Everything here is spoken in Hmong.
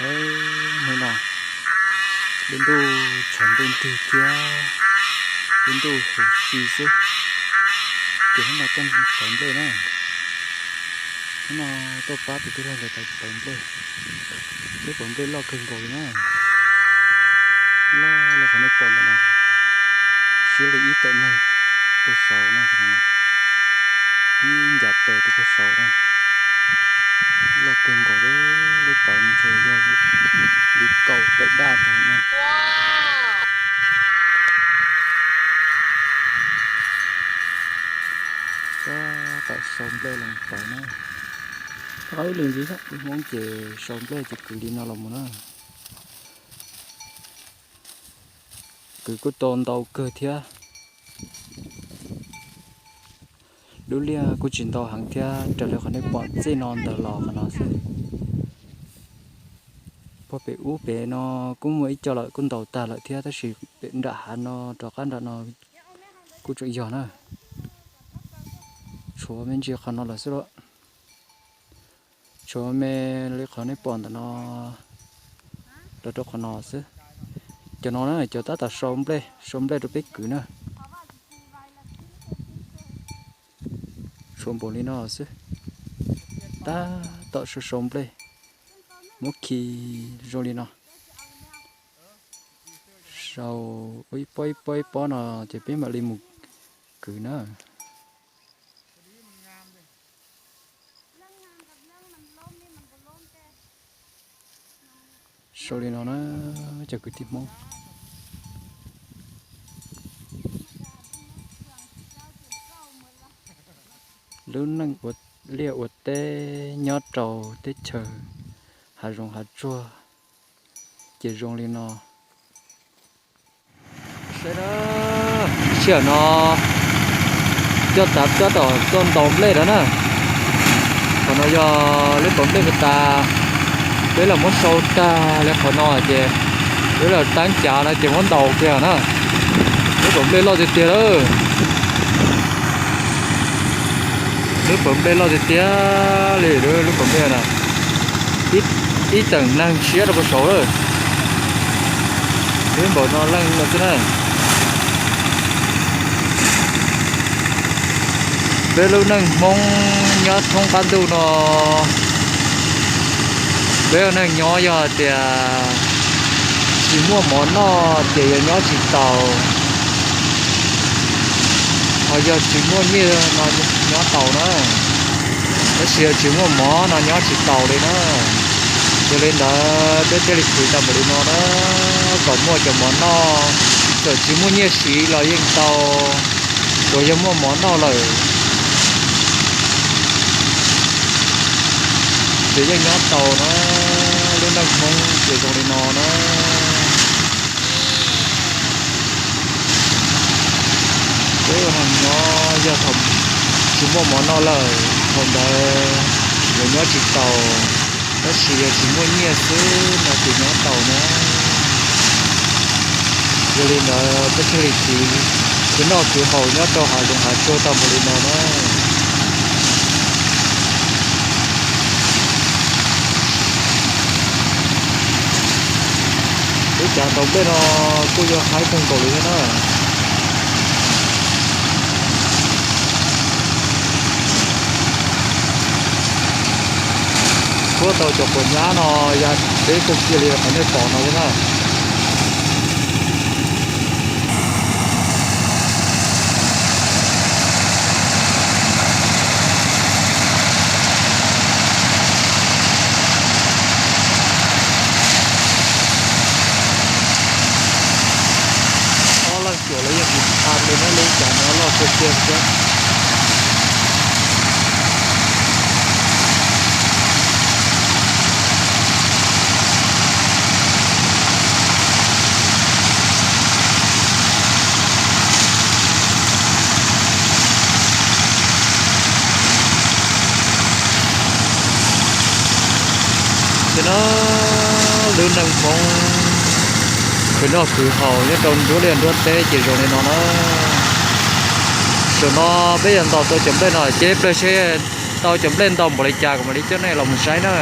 Hnub no lub ntuj tshav ntuj nrig thiab lub ntuj huv si xwb, ces hnub no tuaj pawv nplej na. Hnub no tuaj pab tus tij laug ntawd pawv nplej. Lub pawv nplej loj kawg nkaus li na. Loj li qhov nej pom ntawm no, siab li ib tawm neeg tuaj saud na, ib ncav tawm tuaj saud na. Loj kawg nkaus li, lub pawv ntshe yog li kaum tawm daj tawm na. Tab tom sau nplej los pawv na. Hmoob ces sau nplej ces kwv li no los mus na. Kwv kuj tau ntau kawg thiab. Lub liaj kuj tsis ntau heev thiab, raws li qhov nej pom txij no ntawd los qhov no xwb. Puag pem ub pem no kuj muaj ib co lawm, kuj ntaus tag lawm thiab, tab sis pem nram hav no rov qab nram no kuj tseem yog na. Tshuav me ntsis qhov no lawm xwb lauj. Tshuav me li qhov nej pom ntawm no los rau qhov no xwb. Cov no na, cov tab tom sau nplej, sau nplej rau peb kwv na. Tshuav npaum li no xwb. Tab tom sau sau nplej, muab khi zoo li no. Sau ib pob ib pob ib pob no ces peb mam li mus kwv na. Sau li no na, cov kwv tij Hmoob. Lub neej ua liaj ua teb nyob rau teb chaws hav zoov hav tsuag ces zoo li no. Sij hawm no coj tav tab tom tuaj ntaus nplej na. Qhov no yog lub pawv nplej puag ta, peb los muab sau tag li qhov no ces peb los tab cav no ces muab ntaus kiag na. Lub pawv nplej loj tiag tiag lawm. Lub pawv nplej loj tiag tiag li, lub pawv nplej na. Ib teem neeg siab rau puag saud lawm. Peb npaum no leej no xwb na. Peb lub neej Hmoob nyob thoob qab ntuj no, peb ua neeg nyob yog hais tias tsis muaj mov noj ces yog nyob tsis taus. Ho yog tsis muaj nyiaj no nyob taus na, tab sis yog tsis muaj mov no nyob tsis taus li na. Yog li ntawd peb thiaj li khwv tau npaum li no na, kom muaj cov mov noj. Txawm tsis muaj nyiaj siv los yeej tau, tsuas yog muaj mov noj lawm ces yeej nyob tau na. Lub neej Hmoob ces zoo li no na. Peb ua neeg nyob yog thaum tsis muaj mov noj lawm, thaum ntawd lawv nyob tsis taus, tab sis yog tsis muaj nyiaj xwb no ces nyob tau na. Yog li ntawd peb thiaj li siv khwv noj khwv haus nyob rau hav zoov hav tsuag tau npaum li no na. Lub cav ntaus nplej no kuj yog haib kawg nkaus li thiab na. Kuab tau cov quav nyab no, yog peb kuj cia li qhov nej pom no thiab na. Ob leeg cuam lawv yeej tsis tshaj li na, lub cav no loj tiag tiag thiab. Ces no lub neej Hmoob khwv noj khwv haus nyob rau nruab liaj nruab teb ces zoo li no na. Tam sim no peb yuav ntaus tau cov nplej no, ces peb saib tau cov nplej ntau npaum li cas kuv mam li coj nej los mus saib na.